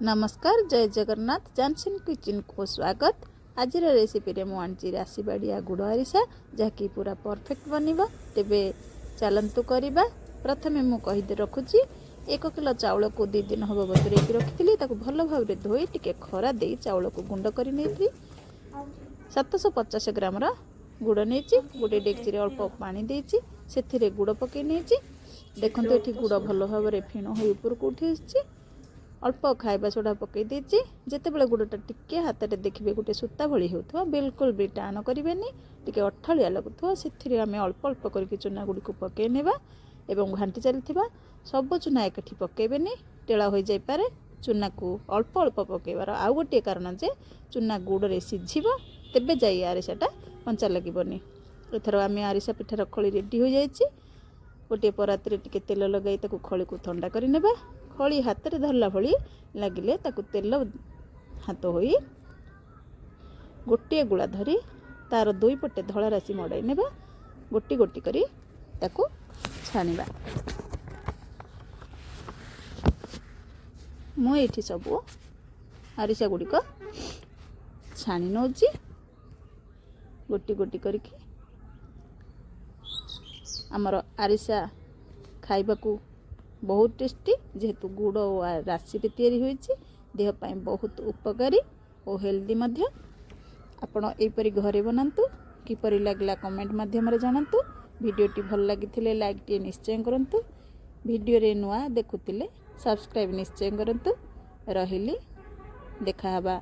ନମସ୍କାର, ଜୟ ଜଗନ୍ନାଥ। ଜାନସନ୍ କିଚେନ୍କୁ ସ୍ୱାଗତ। ଆଜିର ରେସିପିରେ ମୁଁ ଆଣିଛି ରାଶି ବାଡ଼ିଆ ଗୁଡ଼ ଆରିସା, ଯାହାକି ପୁରା ପରଫେକ୍ଟ ବନିବ। ତେବେ ଚାଲନ୍ତୁ କରିବା। ପ୍ରଥମେ ମୁଁ କହି ରଖୁଛି, 1 କିଲୋ ଚାଉଳକୁ 2 ଦିନ ହେବ ବତୁରେଇକି ରଖିଥିଲି। ତାକୁ ଭଲ ଭାବରେ ଧୋଇ, ଟିକେ ଖରା ଦେଇ ଚାଉଳକୁ ଗୁଣ୍ଡ କରି ନେଇଥିଲି। 750 ଗ୍ରାମର ଗୁଡ଼ ନେଇଛି। ଗୋଟେ ଡେକ୍ଚିରେ ଅଳ୍ପ ପାଣି ଦେଇଛି, ସେଥିରେ ଗୁଡ଼ ପକାଇ ନେଇଛି। ଦେଖନ୍ତୁ, ଏଠି ଗୁଡ଼ ଭଲ ଭାବରେ ଫେଣ ହୋଇ ଉପରକୁ ଉଠି ଆସିଛି। ଅଳ୍ପ ଖାଇବା ସୋଡ଼ା ପକାଇ ଦେଇଛି। ଯେତେବେଳେ ଗୁଡ଼ଟା ଟିକେ ହାତରେ ଦେଖିବେ ଗୋଟେ ସୂତା ଭଳି ହେଉଥିବ, ବିଲକୁଲ ବି ଟାଣ କରିବେନି, ଟିକେ ଅଠାଳିଆ ଲାଗୁଥିବ, ସେଥିରେ ଆମେ ଅଳ୍ପ ଅଳ୍ପ କରିକି ଚୁନା ଗୁଡ଼ିକୁ ପକାଇ ନେବା ଏବଂ ଘାଣ୍ଟି ଚାଲିଥିବା। ସବୁ ଚୁନା ଏକାଠି ପକାଇବେନି, ଟେଳ ହୋଇଯାଇପାରେ। ଚୁନାକୁ ଅଳ୍ପ ଅଳ୍ପ ପକାଇବାର ଆଉ ଗୋଟିଏ କାରଣ ଯେ ଚୁନା ଗୁଡ଼ରେ ସିଝିବ, ତେବେ ଯାଇ ଆରିସାଟା କଞ୍ଚା ଲାଗିବନି। ଏଥର ଆମେ ଆରିସା ପିଠାର ଖଳି ରେଡ଼ି ହୋଇଯାଇଛି। ଗୋଟିଏ ପରାତରେ ଟିକେ ତେଲ ଲଗାଇ ତାକୁ ଖଳିକୁ ଥଣ୍ଡା କରିନେବା। ଖଳି ହାତରେ ଧରିଲା ଭଳି ଲାଗିଲେ ତାକୁ ତେଲ ହାତ ହୋଇ ଗୋଟିଏ ଗୁଳା ଧରି ତାର ଦୁଇ ପଟେ ଧଳା ରାଶି ମଡ଼ାଇ ନେବା। ଗୋଟି ଗୋଟି କରି ତାକୁ ଛାଣିବା। ମୁଁ ଏଇଠି ସବୁ ଆରିସା ଗୁଡ଼ିକ ଛାଣି ନେଉଛି ଗୋଟି ଗୋଟି କରିକି। ଆମର ଆରିସା ଖାଇବାକୁ ବହୁତ ଟେଷ୍ଟି। ଯେହେତୁ ଗୁଡ଼ ଓ ରାଶିରେ ତିଆରି ହୋଇଛି, ଦେହ ପାଇଁ ବହୁତ ଉପକାରୀ ଓ ହେଲ୍ଦି ମଧ୍ୟ। ଆପଣ ଏହିପରି ଘରେ ବନାନ୍ତୁ। କିପରି ଲାଗିଲା, କମେଣ୍ଟ ମାଧ୍ୟମରେ ଜଣାନ୍ତୁ। ଭିଡ଼ିଓଟି ଭଲ ଲାଗିଥିଲେ ଲାଇକ୍ଟିଏ ନିଶ୍ଚୟ କରନ୍ତୁ। ଭିଡ଼ିଓରେ ନୂଆ ଦେଖୁଥିଲେ ସବସ୍କ୍ରାଇବ୍ ନିଶ୍ଚୟ କରନ୍ତୁ। ରହିଲି, ଦେଖାହେବା।